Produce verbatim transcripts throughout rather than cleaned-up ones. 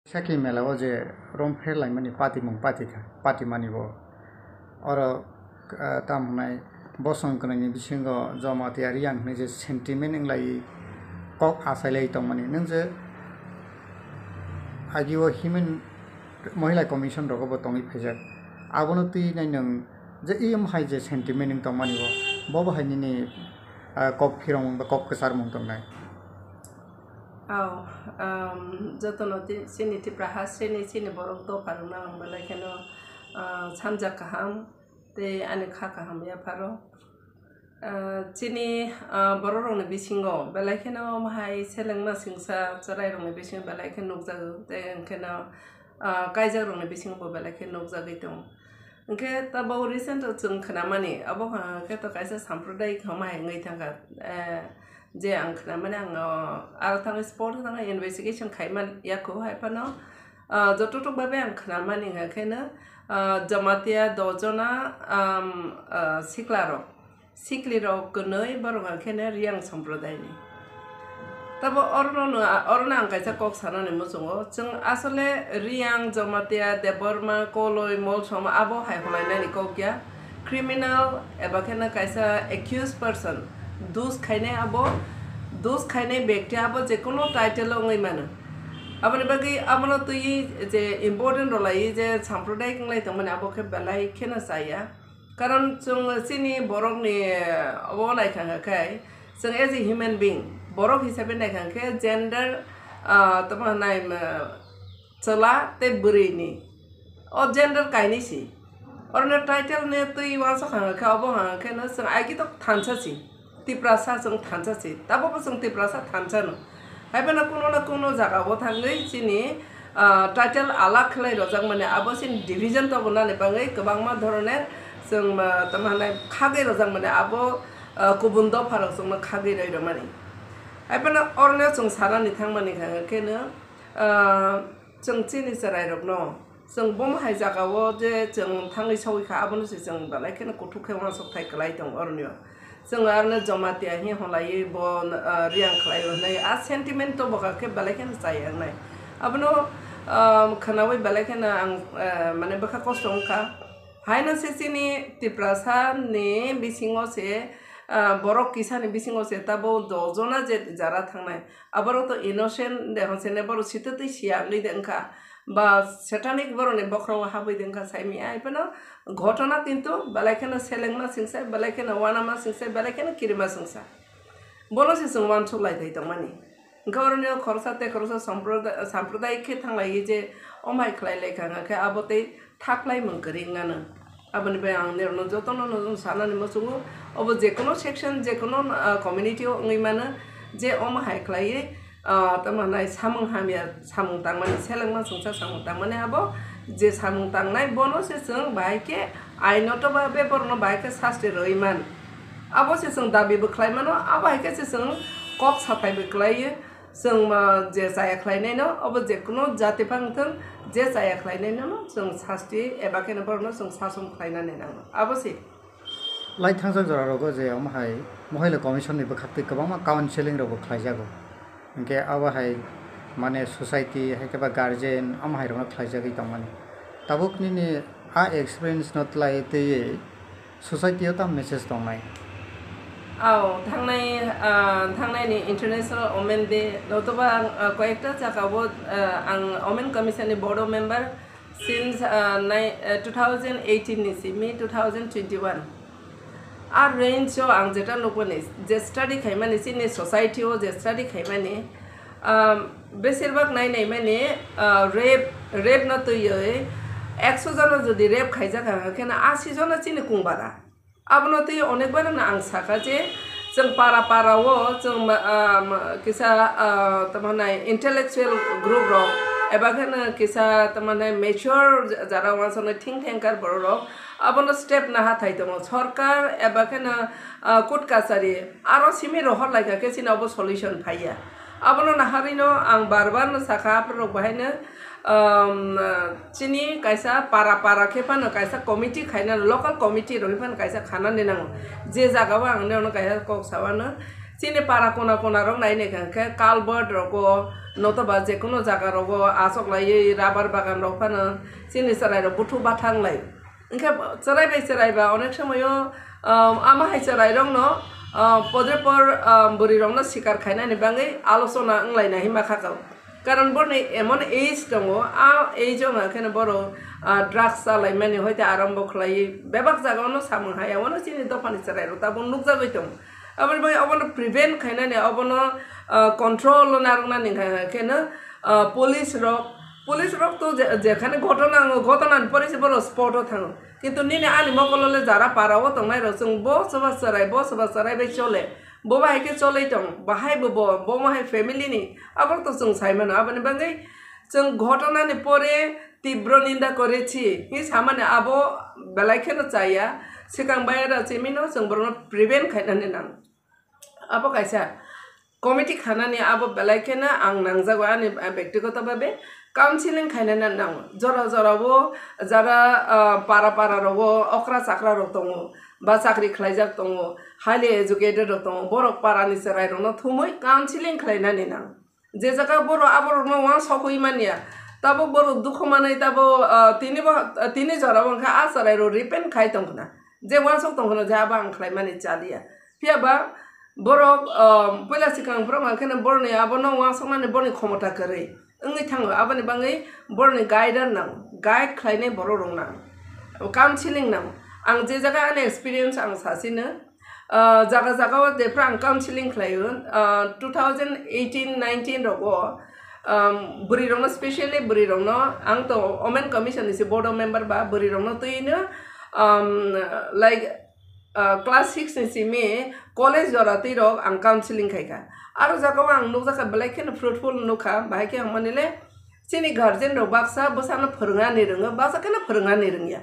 Saki mela o je rom pher laimani patimung patikha, patimani bo. Oro, ah, tam hwnai bosong kwnaini bisingo Jamatia Riyang hwnwi je sentiment wng lai kok achailai tongmani. Nwng je agio Human Mohila Commission rogo bo tongwi phaijak. Abono twi nai nwng je iyom hai je sentiment wng tongmani bo, bo bo hai nini, ah, kok phirongmung ba kok kwcharmung tongnai. Aw, um, jotono ti-, chini Tipra hasteni chini borok dopharokno ang belai kheno, ah, samjak kaham tei ani kha kaham yapharo. Ah, chini, ah, bororokni bisingo belai kheno omo hai selengma singsa chwrairokni bisingo belai khe nukjago tei hwnkheno, ah, kaijakrokni bisingo bo belai khe nukjagwi tongo. Hwnkhe tabok recent o chwng khnamani, abo hwnkhe to kaisa sampradayik homa hai wngwi thangkha. Eh, je ang khnamani ang, oh, aro thangwi spot o thangwi investigation khaiman yakho hai phano, ah, jototok babe ang khnamani hwnkhe no, ah, Jamatia dojona, um, ah, siklarok. Siklirok kwnwi borok hwnkheno Riyang Somprodaini. Tabo orono, orono ang kaisa kok sanani muchungo, chwng asole Riyang, Jamatia, Debbarma, Koloi, Molsom abo hai holainani kok ya. Criminal eba kheno kaisa accused person, dus khainai abo, dus khainai bekti abo jekono title o wngwi mano. Aboni bagwi abono twi je important rwlaiwi je sampradayik wnglai tongmani abo khe belai kheno chaya. Karon chwng chini borokni, eh, obo naikha khe, chwng as a human being, borok hisabe naikha khe gender, ah, tamo hwnai, um, chwla tei bwrwini. O gender kainwi si. Orono title ni twi uansuk hanga khe, obo hanga khe no chwng aigito thansa si. Tiprasa chwng thansa si, tabukbo chwng Tiprasa thansa no. Haiphano kuno na kuno jaga o thangwi chini, ah, title alak khlai rojak mani abo chini division tobonani bagwi kwbangma dhoroner chwng, ah, tamo hwnai khagwi rojak mani abo, ah, kubun dopha rok chwngno khagwi roi rwmani. Haiphano oroni chwng sanani thangmani khe no, ah, chwng chini chwrai rokno Chwng bomo hai jagao je chwng thangwi sogwi kha, abono se chwng belai kheno kuthuk khe uansuk thai kwlai tongo oroni o. Chwng aroni Jamatia hi holaiwi bo, ah, Riyang khlaio hwnwi a sentiment to bokha khe belai kheno chaya wngnai. Abono, ah, khwnawi belai kheno ang, ah, mane bwkha kosto wngkha. Haino se chini Tiprasa ni bisingo se, ah, borok kisa ni bisingo se tabo dojona je jara thangnai. Aborok to innocent de hwnse ne borok sitwtwi siya wngwi de wngkha. Ba satanic borokni bokhorogo habwi de wngkha saimanya, hai phano ghotona kintu belai kheno selengma singsa, belai kheno uanama singsa, belai kheno kirima singsa. Bono se chwng uansuk lai thai tongmani. Hwnkhe oroni o khoroksa tei khoroksa samproda-, sampradayik khe thanglaiwi je omhai khlai lai kha, hwnkhe abo tei thaklaimung kwrwi wngano. Aboni bai ang nirokno jotono no sanani muchungo, obo jekono section, jekono, ah, community o wngwi mano, je omo hai khlaiwi, ah, tamo hwnai samung hamya, samung tangmani, selengma songsa samung tangmani abo je samung tangnai, bono se chwng bahai khe ainoto ba be borokno bahai khe sasti rwwi man. Abo se chwng dabi bo khlai mano, abo hai khe se chwng kok sathai bo khlaiwi. Chwng ma je chaya khlainaino, obo jekono jati phang thung, je chaya khlainaino no chwng sasti eba kheno borokno chwng sasom khlainani nango. Abo se. Lai thangjak jora rogo je omo hai Mohila Commission ni bwkhaktwi kwbangma counseling rokbo khlaijago. Hinkhe abo hai mane society hai khe ba guardian omo hai rokno khlaijagwi tongmani. Tabuk nini a experience no twlai twiwi Society o tamo message tongnai? Ao, thangnai, ah, thangnai ni International Women Day, notoba ang, ah, koyekta jagao, ah, ang Women Commission ni board o member since, ah, nai-, ah, two thousand eighteen ni simi two thousand twenty-one. A range o ang jeta nukmani, je study khaimani, chini society o je study khaimani, Um, besirbak nai nai mani, uh, rape, rape no twiwi ekso jona jodi rape khaijak ha, hwnkhe no asi jona chini kung bara. Abono twi onek bar no ang saka je, chwng para para o, chwng ma-, um, kisa, uh, tamo hwnai intellectual group rok, eba khe no kisa tamo hwnai mature jara uansuknai think tanker borok rok, abono step naha thai tongo. Sorkar eba khe no, uh, court kachari, aro simi rohor lai kha khe chini obo solution phai ya. Abono naharwi no ang bar bar no sakha, aphuru rok bahai no, um, chini kaisa para para khe phano kaisa committee khaina, local committee rok phano kaisa khanani nango. Je jaga o ang nini kaisa kok sa mano, Chini para kona kona rok nai nai kha khe culvert rogo notoba je kono jaga rogo achok laiwi rubber bagan rok phano chini chwrai rok buthu bathang lai. Hwnkhe chwrai bai chwrai ba onek somoyo, um, ama hai chwrai rok no, um, podre por, um, bwrwi rok no sikar khainani bagwi alochona wng lai nai hima kha kau. Karon borni emon age tongo, a age o hwnkheno borok, ah, drugs chalaimani hoite arambo khlaiwi bebak jagao no samung haya, wano chini dophani chwrairok tabuk nukjagwi tongo. Aboni bagwi obono prevent khainani, obono, ah, control o narwknani hwnkheno, ah, police rok, police rok to je-, jekhane ghotona wngo, ghotona ni pore se borok spot o thango. Kintu nini ani mokolo le jara para o tongnai rok chwng bo soba chwrai, bo soba chwrai bai chole. Bo bahai khe cholwi tong, bahai bo, bo, bo bahai family ni, abo to chwng sai mano. Aboni bagwi chwng ghotona ni pore tibro ninda korechi hi samani abo belai kheno chaya. Swkang bai da chimino chwng borokno prevent khainani nang. Abo kaisa committee khanani abo belai kheno ang nangjago ani, ah, bektigoto babe counseling khainani nango. Jora jora o jara, ah, para para rogo okra chakra rok tongo. Ba chakri khlaijak tongo, highly educated rok tongo, borok para ni chwrai rok no thumwi counseling khlainani nang. Je jaga borok aborok no wansokwi manya, tabuk borok dukhu manwi tabuk, ah, tini bo, ah, tini jora o wngkha a chwrai rok repent khai tongkhna, je wansok tongkhna je abo ang khlaimani chaliya. Phiya ba borok, ah, puila swkang borok hwnkheno boroni abo no wansoknani boroni khomota kwrwi. Wngwi thango, aboni bagwi borokni guider nango, guide khlainai borok rok nango, counseling nango. Ang je jaga ani experience ang sasino, ah, jaga jaga o jephru ang counseling khlaio, ah, two thousand eighteen nineteen rogo, um, bwrwi rokno, specially bwrwi rokno, ang to Women Commission ni se board of member ba, bwrwi rokno twino, um, like, ah, class six ni simi college jora twi rok ang counseling khai kha. Aro jaga o ang nukjakha belai kheno fruitful nukha, bahai khe ang mani le chini guardian rok baksa bwsano phwrwngna ni rwngo, baksa kheno phwrwngna ni rwngya.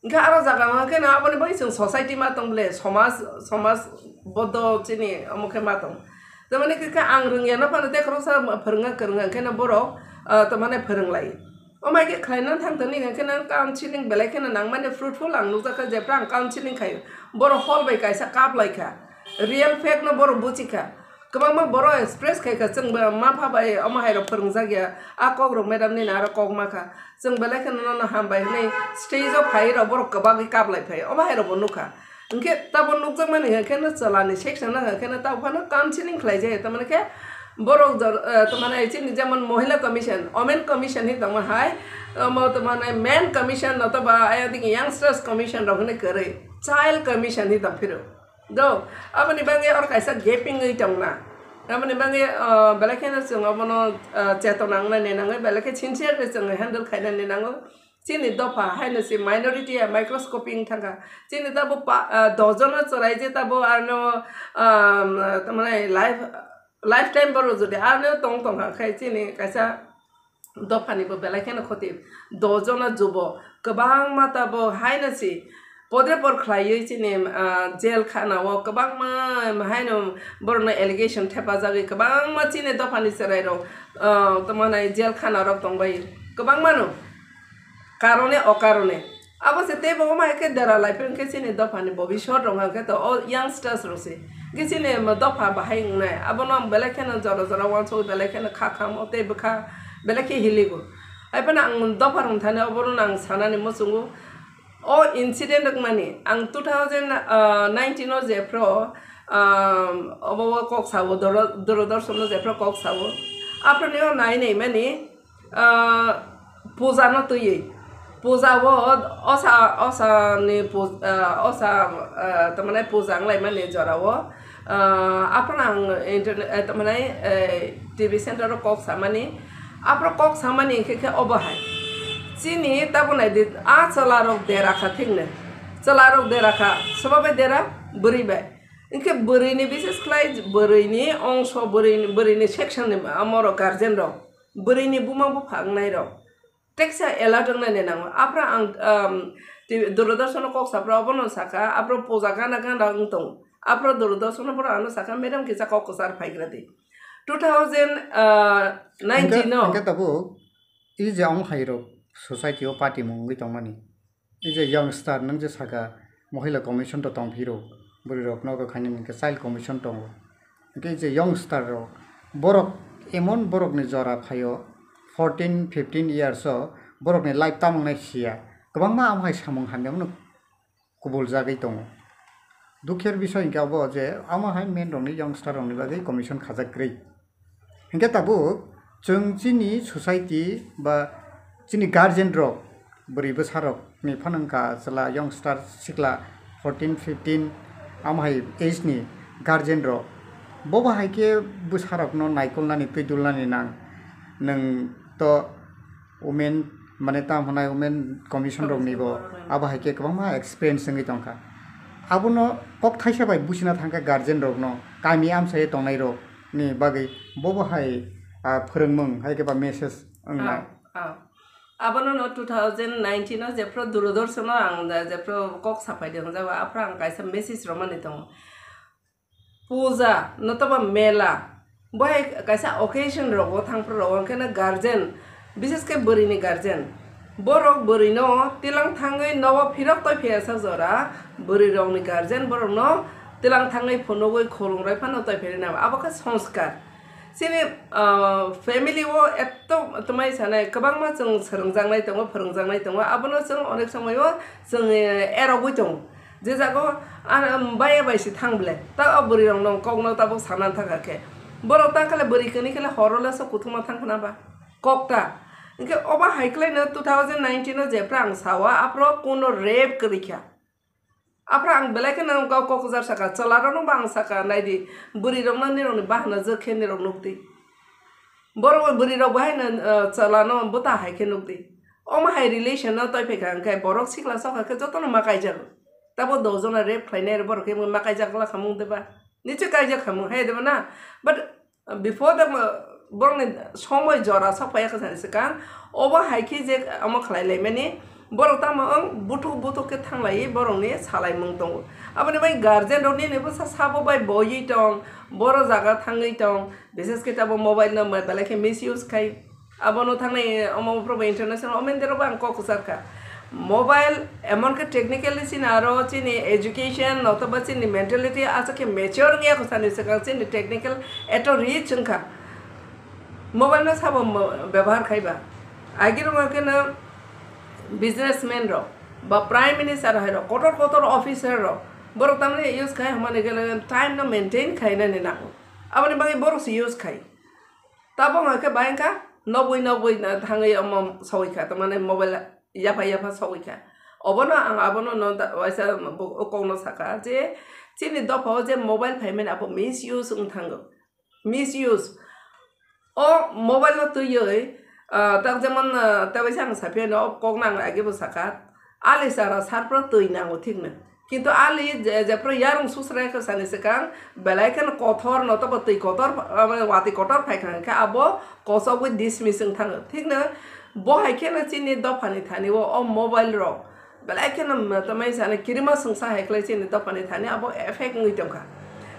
Hwnkhe aro jaga o kheno aboni bagwi chwng society ma tong ble, somaj, somaj bodo chini omo khe ma tong. Tamani khe ang rwngya no phano tei khoroksa phwrwngna kwrwngya kheno borok, ah, tamani phwrwng lai. Omo hai khe khlaina thang thani hwnkhe nang counseling belai kheno nangmani fruitful ang nukjakha, jephru ang counseling khaio. Borok hol bai kaisa kap lai kha. Real fact no borok buchi kha. Kwbangma borok express khai kha, chwng ba ma pha bai omo hai rok phwrwngjak ya. A kok rok madam nini aro kok ma kha. Chwng belai kheno nono hambai hwnwi stage o phai rok borok kwbagwi kap lai phai. Omo hai rok bo nukha. Hwnkhe tabo nukjakmani hwnkhe no chwla ni section no hwnkhe no tabo phano counseling khlai jai. Tamani khe borok jor-, eh, tamani chini jemon Mohila Commission, Women Commission hi tongma hai, omo tamani Men Commission no to ba ayang digi Youngsters Commission rok hwnwi kwrwi, Child Commission hi tong phiro. Do, aboni bagwi oro kaisa gaping wi tongna. Aboni bagwi, ah, belai kheno chwng obono, ah, chetona wngnani nangwi, belai khe sincerely chwng handle khainani nango. Chini dopha haino se minority ya microscopy wng thangkha. Chini tabo pa-, ah, dojono chwrai je tabo ano, um, tamani life, lifetime borok jodi ano tong tongkha khai chini kaisa dophani bo belai kheno khoti. Dojono jubo kwbangma tabo haino se podre por khlaiwi chini, ah, jail khana o kwbangma haino borokno allegation thepajagwi kwbangma chini dophani chwrai rok, ah, tamani jail khana rok tongbai kwbangma no. Karone okarone. Abo se teibo omo hai khe dera lai phai khe chini dophani bobiswt rok hwnkhe to o youngsters rok se. Khe chini dopha bahai wngnai. Abono ang belai kheno jora jora uansukwi belai kheno kha khamo tei bwkha belai khe hiligo. Hai phano ang dopha rwng thani obono ang sanani muchungo. O incident wngmani ang two thousand nineteen o jephru, um, obo o kok sao, Doro-, Doordarshan o jephru kok sao. Aphano o nai nai mani, ah, puja no twiwi. Puja o osa, osa ni pu-, ah, osa, ah, tamani puja wng lai mani jora o. Ah, aphano ang internet, eh, tamani, eh, T V center o kok samani. Aphano kok samani hingke khe obo hai. Chini tabo nai di, a chwla rok dera kha thik no. Chwla rok dera kha, sobo bai dera, bwrwi bai. Hingke bwrwi ni bises khlai, bwrwi ni ongso, bwrwi ni, bwrwi ni section ni amo rok guardian rok. Bwrwi ni buma bupha wngnai rok. Teksa alert wngna ni nango. Aphra ang, um, ti-, Doordarshan o kok sapra obono saka, aphra puja gana gana wng tong. Aphra Doordarshan o borok ano saka, "Madam, kisa kok kwchar phaigra di." Two thousand, uh, nineteen o. Hingke, hingke tabuk, i je ong hai rok society o party mung wngwi tongmani. I je youngster nung je saka, Mohila Commission to tong phiro, bwrwi rok nogo khainani hingke Child Commission tongo. Hwnkhe je youngster rok, borok emon borokni jora phaio, fourteen fifteen years o borokni life tamo wngnai siya. Kwbangma amo hai samung hamya phano kubuljagwi tongo. Dukher bisoi hwnkhe abo je amo hai men rokni, youngster rokni bagwi commission khajak kwrwi. Hwnkhe tabuk chwng chini society ba chini guardian rok, bwrwi bwsa rokni phano wngkha chwla, youngster sikla fourteen fifteen amo hai age ni guardian rok, bobo hai khe bwsa rokno naikolnani, twi dulnani nang. Nwng to women, mane, tamo hwnai women commission rokni bo abo hai khe kwbangma experience wngwi tongkha. Abono kok thaisa bai buchina thangkha guardian rokno, kami amchai tongnai rokni bagwi bobo hai, ah, phwrwngmung hai khe ba message wngnai. Ah, ah. Abono no two thousand nineteen o jephru Doordarshan o ang da jephru kok sapai de wngjak, aphru ang kaisa message romani tongo. Puja, notoba mela, bo hai kaisa occasion rogo thangphru rogo, hwnkhe no guardian, bishes khe bwrwi ni guardian, borok bwrwi no tilang thangwi nogo phirok toi phiya sak jora, bwrwi rok ni guardian borok no tilang thangwi phunugwi khulumrai phano toi phiri nang, abo khe sanskar. Chini, ah, family o etto twmai sanai kwbangma chwng swrwngjaknai tongo, phwrwngjaknai tongo, abono chwng onek somoi o chwng, eh, erogwi tongo. Je jago, ah, um, baya bai se thang ble, ta o bwrwi rok no kok no tabuk sana thaka khe. Borok ta khle bwrwi kwnwi khle horo le so kuthuma thang khna ba. Kok ta. Hwnkhe obo hai khlai no two thousand nineteen o jephra ang sao, aphro kuno rape kwrwi kha. Aphra ang belai kheno kok, kok jar saka, chwla rok no bo ang saka, nai di, bwrwi rok no nirok ni bahana jwk khe nirok nuk di. Borok bwrwi rok bo hai no, uh, chwla no bwta hai khe nuk di. Omo hai relation no toi phai kha, hwnkhe borok sikla sokha khe joto no ma kaijak. Tabo dos jona rape khlai nai rok borok khe ma kaijak la khamung de ba? Niche kaijak khamung hai de ba na? But before the, uh, borok ni somoi jora sok phai ya kha sani swkang, obo hai khe je omo khlai lai mani, borok tamo wng buthuk buthuk khe thang lai borok ni salai mung tongo. Aboni bai guardian rok nini bwsa sabo bai boiwi tong, boro jaga thangwi tong, bises khe tabo mobile no belai khe misuse khai. Abono thangnai omo probo international omen derok ang kok kwchar kha. Mobile emon khe technically chini aro chini education notoba chini mentality aswk khe mature wngya kwchani swkang chini technical eto rich wngkha. Mobile no sabo mo-, bebohar khaiba. Agirok khe no businessman rok ba prime minister hai rok, kotor kotor officer rok, borok tamni use khai hwnmani gele time no maintain khainani nango. Aboni bagwi borok se use khai. Tabok hwnkhe bai wngkha nogwi nogwi thangwi omo sogwi kha, tamani mobile yapha yapha sogwi kha. Obono ang abono no da-, waisa bo-, kokno saka je chini dopha o je mobile phaimani abo misuse wng thango. Misuse. O mobile no twiwi, ah, tak jemon, ah, tebaisa ang saphiya no o kokno ang agebo saka. Ali sara sarpro twi nango thikno. Kintu ali je, jephru yarung susra khe sani swkang, belai kheno kothor no tobo twi kotor, ah, watwi kotor phai kha hwnkhe abo kosogwi dismiss wng thango. Thikno bo hai kheno chini dophani thani o, o mobile rok belai kheno tamai sani kirima swngsa hai khlai chini dophani thani abo effect wngwi tongkha.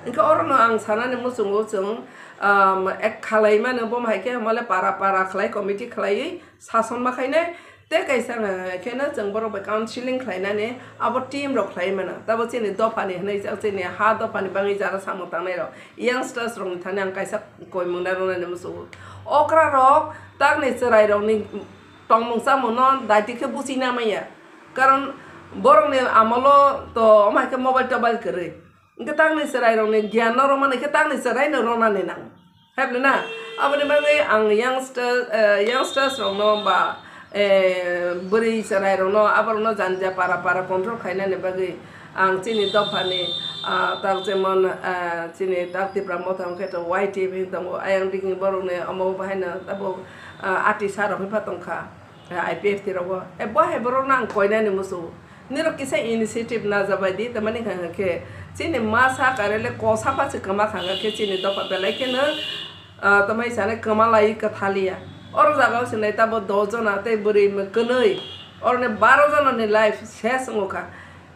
Hwnkhe orono ang sanani muchungo chwng, um, ek khalai mano bo hai khe mole para para khlai committee khlaiwi sason ma khainai. Tei kaisa wngkha khe no chwng borok bai counseling khlainani abo team rok khlai mano. Tabo chini dophani hwnwi jak chini ha dophani bagwi jara samung tangnai rok youngsters rokni thani ang kaisa koimung na rwnani muchungo. Okra rok takni chwrai rokni tongmung chamung no daiti khe buchina manya. Karon borokni amolo to omo hai khe mobile tobile kwrwi. Hwnkhe takni chwrairokni giyan norok manwi khe takni chwraino ronani nango. Hai phano na? Aboni bagwi ang youngster, eh, youngsters rokno ba, eh, bwrwi chwrairokno aborokno jani ja para para control khainani bagwi ang chini dophani, ah, tak jemon, ah, chini tak Tipra Motha hwnkhe to Y T F hwn tongo, ayang digi borokni omo bahaino tabuk, ah, ati sarok hwnpha tongkha. I P F T rogo. E bo hai borok nang koinani musu. Nirok kisa initiative najabai di, tamani hwnka khe chini masa karele kosa pha se kwma kha hwnka khe chini dopha belai kheno, ah, tamai sani kwma lai kwthaliya. Oro jaga o se nai tabo dos jona tei bwrwi kwnwi. Oroni baro jona ni life ses wngkha.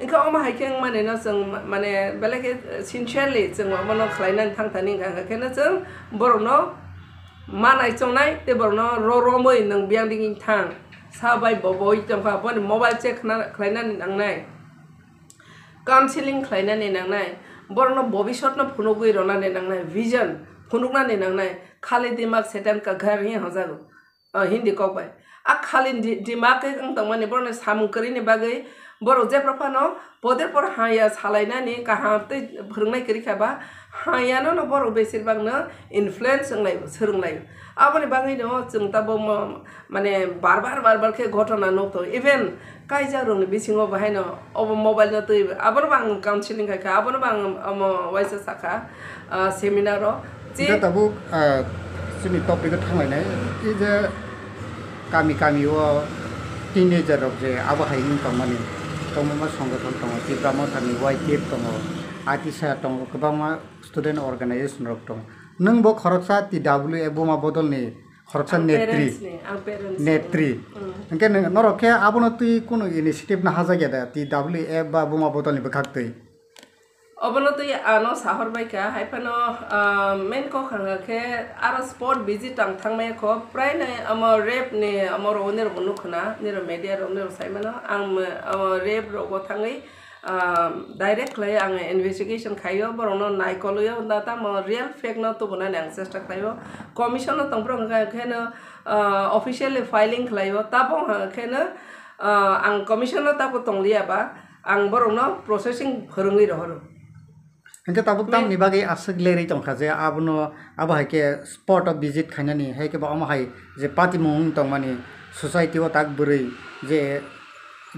Hwnkhe omo hai khe wngmani no chwng ma-, mane belai khe sincerely chwng omo no khlai nani thang thani hwnka khe no chwng borok no manai chongnai tei borokno ro romwi nwng biyang digi thang sa bai bo boi tongkha, boni mobile check khna-, khlainani nangnai, counseling khlainani nangnai, Borokno bobiswtno phunugwi rwnani nangnai, vision phunuknani nangnai, khali dimak setan ka ghar hi hojago. Ah, Hindi kok bai. A khali di-, dimak khe wng tongmani borokni samung kwrwini bagwi borok jephru phano poder por haya salainani kaham tei phwrwngnai kwrwi kha ba hayano no borok besir bagno influence wng lai, swrwng lai. Aboni bagwi no chwng tabuk mo-, mane bar bar bar bar khe ghotona nuk tongo. Even kaijak rokni bisingo bo haino obo mobile no twi, abono bo ang counseling khai kha, abono bo ang omo waisa sakha, ah, seminar o. Chi- Hingke tabuk, ah, chini topic o thanglainai, tei je kami kami o teenager rok je abo hai wng tongmani, tongmoma songothon tongo, Tipra Motha ni Y T F tongo, I T C tongo, kwbangma student organization rok tongo. Nwng bo khoroksa T W A Buma Bodol ni khoroksa Ang netri. Parents ni, ang parents ni. Netri. Mm. Hingke nwng, norok khe abono twi kunu initiative nahajakya da, T W A ba Buma Bodol ni bwkhak twi? Obono twi ano sahor bai kha, hai phano, ah, main kok hwnga khe aro spot visit ang thangmaya kho, prai nai omo rape ni omo rogwi nirok bo nukho na, nirok media rok nirok sai mano, ang mo-, omo rape rogo thangwi, ah, direct khlai ang investigation khaio, borokno naikolwi o, na tamo real fact no tubunani ang chesta khlaio, commission no tongphuru hwnga khe no, ah, officially filing khlaio, tabo hwnga khe no, ah, ang commission no tabo tongliya ba, ang borokno processing phwrwngwi rohoro. Hingke tabuk tamni bagwi aswk lerwi tongkha je abono, abo hai khe spot o visit khainani, hai khe bo omo hai je patimung wng tongmani, society o tak bwrwi je,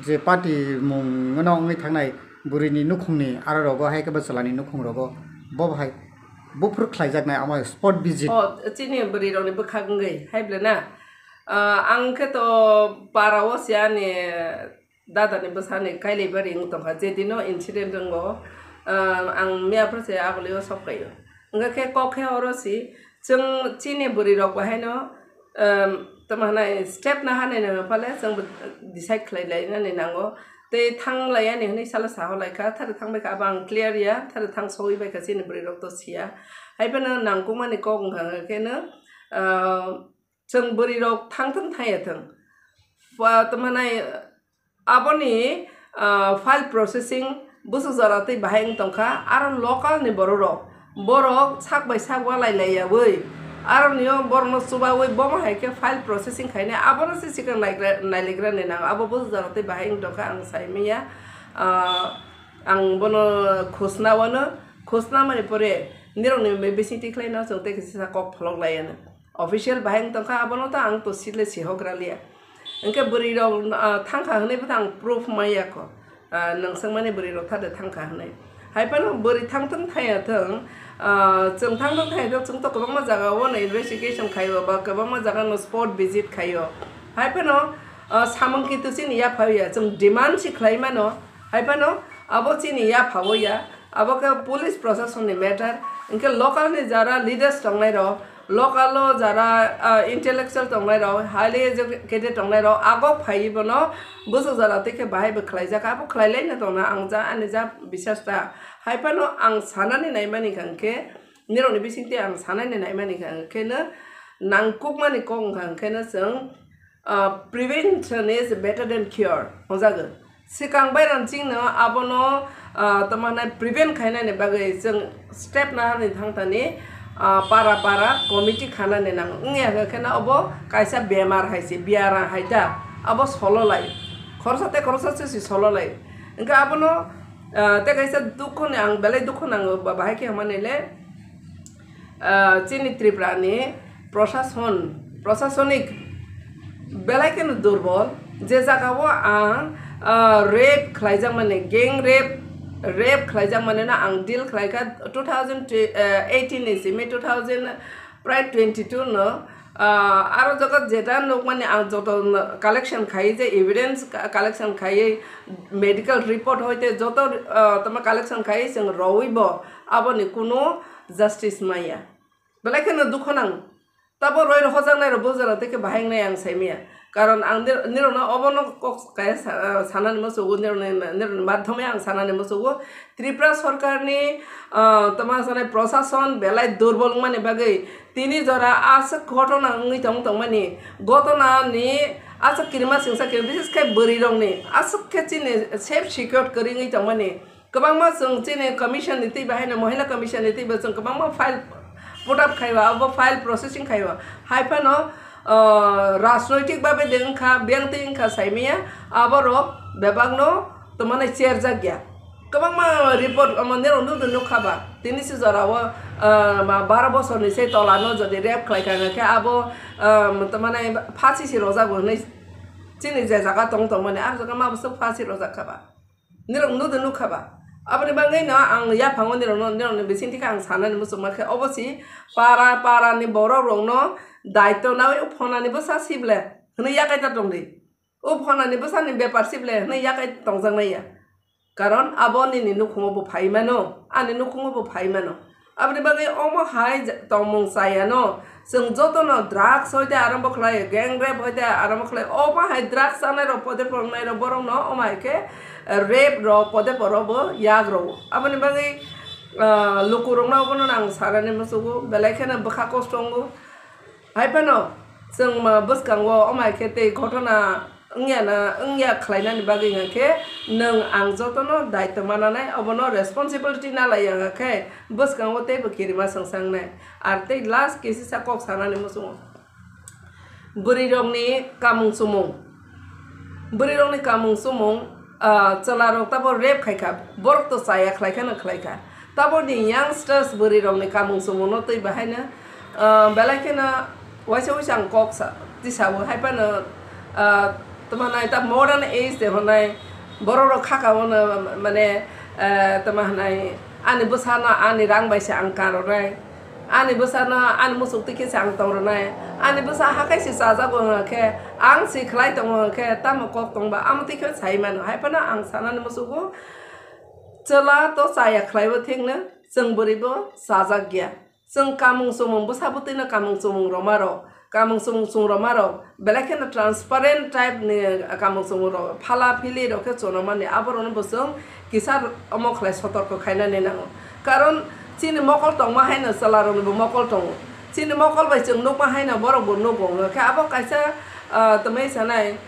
je patimung no wngwi thangnai bwrwini nukhungni aro rogo, hai khe bwchalani nukhung rogo bo hai buphuru khlaijaknai omo hai spot visit. O, chini bwrwi rokni bwkhak wngwi hai ble na? Ah, ang khe to para o se ani dada ni bwsa ni kailai bari wng tongkha, je dino incident wngo, ah, ang miya phuru se agulio sok phaio. Wngkha khe kok khe oro si, chwng chini bwrwi rok bo haino, um, tamo hwnai step na hanai no phale chwng bo decide khlai lai nani nango. Tei thang lai ani hwnwi salo saho lai kha, thari thang bai kha abo ang clear ya, thari thang sogwi bai kha chini bwrwi rok to siya. Hai phano nangkukmani kok wngkha khe no, ah, chwng bwrwi rok thang thung thang ya thung. Pha-, tamo hwnai, aboni, ah, file processing bwswk jora twi bahai wng tongkha, aro local ni borok rok, borok sak bai sak walai lai yawi, aro nio borok no chubawi bomo hai khe file processing khainai, abono se sikang naigra-, nailegra ni nang, abo bwswk jora twi bahai wng tongkha ang sai manya, ah, ang bono khosna wano, khosna mani pore nirok ni bising tikhlai no chwng tei kisa kok pholok lai ano. Official bahai wng tongkha, abono to ang to sile sihok ralia. Hwnkhe bwrwi rok, ah, thangkha hwnwi bo to ang proof maya kho. Ah, nwng swngmani bwrwi rok thade thangkha hwnwi. Hai phano bwrwi thang thung thaya thung, ah, chwng thang thung thaya thung, chwng to kwbangma jaga o no investigation khaio ba kwbangma jaga no spot visit khaio. Hai phano, ah, samung kintu chini yapha ya, chwng demand si khlai mano. Hai phano abo chini yapha o ya. Abo khe police proshasonni matter, hwnkhe local ni jara leaders tongnai rok, local o jara, ah, intellectual tongnai rok, highly educated tongnai rok, agok phaiwi bono bwswk jora twi khe bahai bo khlaijak, abo khlai lai no tongna ang ja ani ja bisas ta. Hai phano ang sanani naimani kha hwnkhe, nirokni bisingtwi ang sanani naimani kha hwnkhe no, nangkukmani kok wngkha hwnkhe no chwng, ah, prevention is better than cure, hwnjago. Swkang bairang chingno abono, ah, tamo hwnai prevent khainani bagwi chwng step nahani thangthani, ah, para para committee khanani nango. Wngya khe kheno obo kaisa bemar hai se, biaram hai ta, abo solo lai. Khoroksa tei khoroksa se si solo lai. Hwnkhe abono, ah, tei kaisa dukho ni ang belai dukho nango ba bahai khe hwnmani le, ah, chini Tripura ni prosason, prosasonik belai kheno durbol, je jaga o ang, ah, rape khlaijakmani, gang rape, rape khlaijakmani no ang deal khlaikha two thousand eighteen ni simi two thousand prai twenty two no, ah, aro joto jeta nukmani ang joto collection khai je evidence ka-, collection khai medical report hoite joto, ah, tamo collection khai chwng rowi bo aboni kunu justice maya. Belai kheno dukho nang. Tabo roi rok hojaknai rok bujaro tei khe bahai wngnai ang sai maya. Karon ang nir-, nirokno obono kok kaya sa-, ah, sanani muchungo, nirokni, nirokni madhyome ang sanani muchungo. Tripura sorkarni, ah, tamo sanai prosason belai durbol wngmani bagwi tini jora aswk ghotona wngwi tong tongmani. Ghotona ni aswk kirima singsa kirima, bises khe bwrwi rokni aswk khe chini safe secure kwrwi wngwi tongmani. Kwbangma chwng chini commission ni twi bai haino, mohila commission ni twi bai chwng kwbangma file put up khaiwa, abo file processing khaiwa. Hai phano, ah, rajnoitik babe de wngkha, biyang twi wngkha saimaya, aborok bebakno tongmani cherjak ya. Kwbangma report omo nirok nukdi nukha ba, tini se jorao, ah, ma baro bosorni se tolano jodi rape khlaikha hwnkhe abo, ah, tongmani phasi se rwjago hwnwi chini je jaga tong tongmani, ah jaga ma bwswk phasi rwjak kha ba. Nirok nukdi nukha ba. Aboni bagwi no ang yaphango nirokno, nirokni bisingtwi khe ang sanani muchungma khe, obo si para, para ni borok rokno daityo nawi o phonani bwsa sible hwnwi yakai ta tongdi. O phonani bwsani bepar sible hwnwi yakai tongjaknai ya. Karon abo nini nukhungo bo phai mano, ani nukhungo bo phai mano. Aboni bagwi omo hai je-, tongmung chayano, chwng jotono drugs hoite arambo khlai, gang rape hoite arambo khlai, omo hai drugs chanai rok pode pornai rok borokno omo hai khe, eh, rape rok pode poro bo yak rwo. Aboni bagwi, ah, lukurokno obono ang sanani muchungo, belai kheno bwkha kosto wngo. Hai phano chwng ma bwskango omo hai khe tei ghotona wngya na, wngya khlainani bagwi hwnkhe nwng ang jotono daityo mananai, obono responsibility nalai ya hwnkhe bwskango teibo kirima swngsa wngnai. Ar tei last kisisa kok sanani muchungo, bwrwirokni kamung chumung, bwrwirokni kamung chumung, ah, chwlarok tabo rape khaikha, borok to chaya khlaikha no khlaikha. Taboni youngsters bwrwirokni kamung chumungno twi bahaino, ah, belai kheno waisa waisa ang kok sa, tisao hai phano, ah, tamo nai ta modern age de honai borokrok khakao no mane, ah, tamo hanai ani bwsano ani rang bai se ang kanrwnai. Ani bwsano ani muchuk twi khe se ang tong rwnai. Ani bwsa hakhai se chajago hwnkhe, ang se khlai tongo hwnkhe, tamo kok tongba amo twi khe sai mano. Hai phano ang sanani muchungo, chwla to chaya khlaibo thikno, chwng bwrwibo chajak ya. Chwng kamung chumung, bwsa bwtwino kamung chumung rwma rok, kamung chumung chwng rwma rok, belai kheno transparent type ni kamung chumung rok, phala phili rok khe chwng rwmani, aborokno bo chwng kisa omo khlai sotorko khainani nango. Karon chini mokol tongma haino chwlaroknibo mokol tongo. Chini mokol bai chwng nukma haino borokbo nugo. Hwnkhe abo kaisa, ah, tongmani sanai,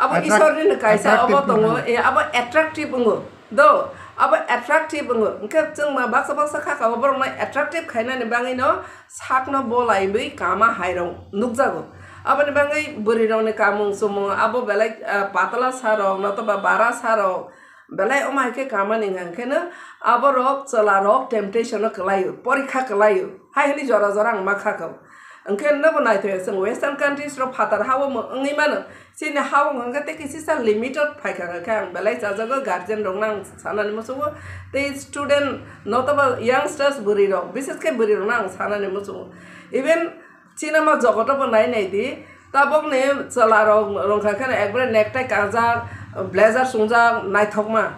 abo Attract-, Isornino kaisa attractive obo tongo, tongo. Eh, abo attractive wngo. Do, abo attractive wngo. Hwnkhe chwng ma baksa baksa khakao borokno attractive khainani bagwino sakno bolaiwi kama hairok nukjago. Aboni bagwi bwrwirokni kamung chumung abo belai, ah, patla sarok, notoba bara sarok, belai omo hai khe kamani hwnkheno aborok chwlarok temptation-o kwlaio, porikha kwlaio. Hai hwnwi jora jora ang ma khakao. Hwnkhe nobo naithoya, chwng western countries rok phatar ha-o mo-, wngwi mano. Chini ha-o hwnkhe tei kisisa limited phaikha hwnkhe ang belai chajago, guardian rokno ang sanani muchungo, tei student notoba youngsters bwrwirok, bises khe bwrwirokno ang sanani muchungo. Even Chini ma jogoto bo nai nai di, tabokni chwla rok rwngkha kheno ekbare necktie kanjak, blazer chwngjak, naithokma.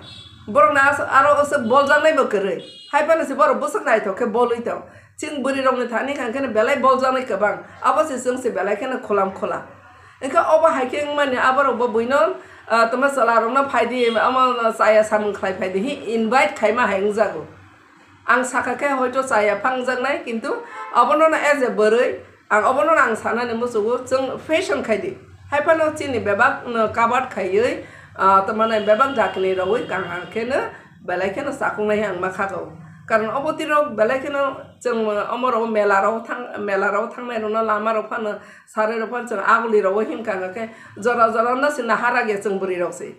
Borokni as-, aro aswk boljaknai bo kwrwi. Hai phano se borok bwswk naithok khe bolwi tong. Chwng bwrwi rokni thani kha kheno belai boljaknai kwbang. Abo se chwng se belai kheno khulam khula. Wngkha obo hai khe wngmani aborok bo buino, ah, tamo chwla rokno phai di, omo chaya samung khlai phai di, hi invite khaima hai wngjago. Ang sakha khe hoito chaya phangjaknai, kintu obono no as a bwrwi, ang obono no ang sanani muchungo, chwng fashion khai di. Hai phano chini bebak no cover khaiwi, ah, tamo nai bebak dakni rogwi kaham khe no belai kheno chakung nai ang ma khago. Karon obo twi rok belai kheno chwng omo rok mela rok thang, mela rok thangnai rok no lama rok phano sarai rok phano chwng aguli rogwi himkha khe jora jora no se nahara ge chwng bwrwi rok se.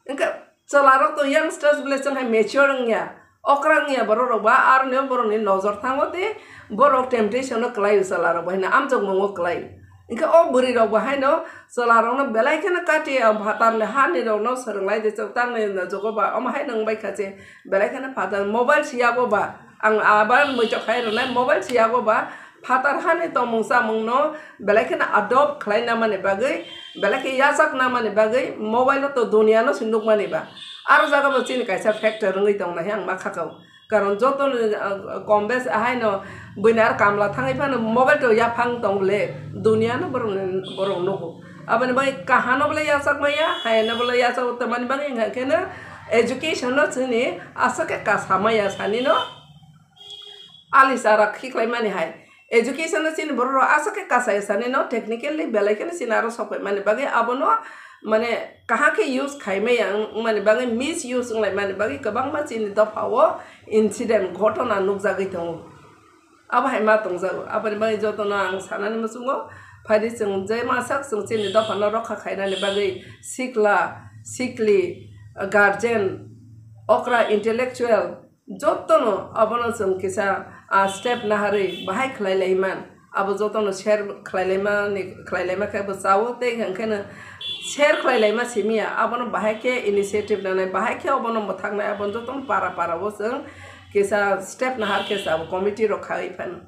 Wngkha chwla rok to youngsters bole chwng hai mature wngya, okra wngya borok rok ba, aroni borok ni nojor thango tei borok temptation o kwlai o chwla rok bo haino amjokmung o kwlai. Wngkha o bwrwi rok bo haino chwla rok no belai kheno kati o phatar ni hani rok no swrwng lai de chwng tang nai jogo ba omo haino wng bai kha je belai kheno phatar mobile si yago ba ang abar muitok khai rwnai mobile si yago ba. Phatar hani tongmung chamungno belai kheno adopt khlai namani bagwi, belai khe yachak namani bagwi mobile-o to duniano se nukmani ba. Aro jaga bo chini kaisa factor wngwi tong nai ang ma khakao. Karon joto ni, ah, kom bes ahaino buini aro kamla thangwi phano mobile to yaphang tong le duniano borok, borok nugo. Aboni bagwi kahano bole yachak maya, hayano bole yachak tongmani bagwi wngkha kheno education-no chini aswk khe kasa maya sanino. Ali chara khiklaimani hai. Education no chini borok rok aswk khe kasai sani no technically belai kheno chini aro sok pai mani bagwi abono mane kaham khe use khai maya wng mani bagwi misuse wng lai mani bagwi kwbangma chini dopha o incident ghotona nukjagwi tongo. Abo hai ma tongjago. Aboni bagwi jotono ang sanani muchungo, phaidi chwng je masak chwng chini dophano rokha khainani bagwi sikla, sikli, guardian, okra intellectual jotono abono chwng kisa, ah, step naharwi bahai khlai lai man. Abo jotono share khlai lai mani, khlai lai ma khe bo chao tei hwnkheno share khlai lai ma simi ya. Abono bahai khe initiative nanai, bahai khe obono mwthaknai, abono jotono para para o chwng kisa step nahar khe chao committee rok khai phano.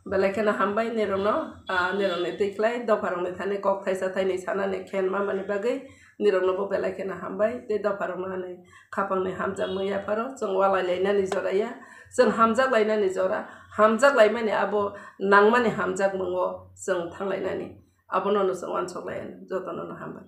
Belai kheno hambai nirokno, ah, nirokni twi khlai dopharokni thani kok thaisa thainwi sanani khen mamani bagwi nirokno bo belai kheno hambai tei dopharokno ani khapangni hamjakmung yapharo chwng walai lainani jora ya, chwng hamjak lainani jora, hamjak laimani abo nangmani hamjakmungo chwng thang lainani abono no chwng uansuk lai jotono no hambai.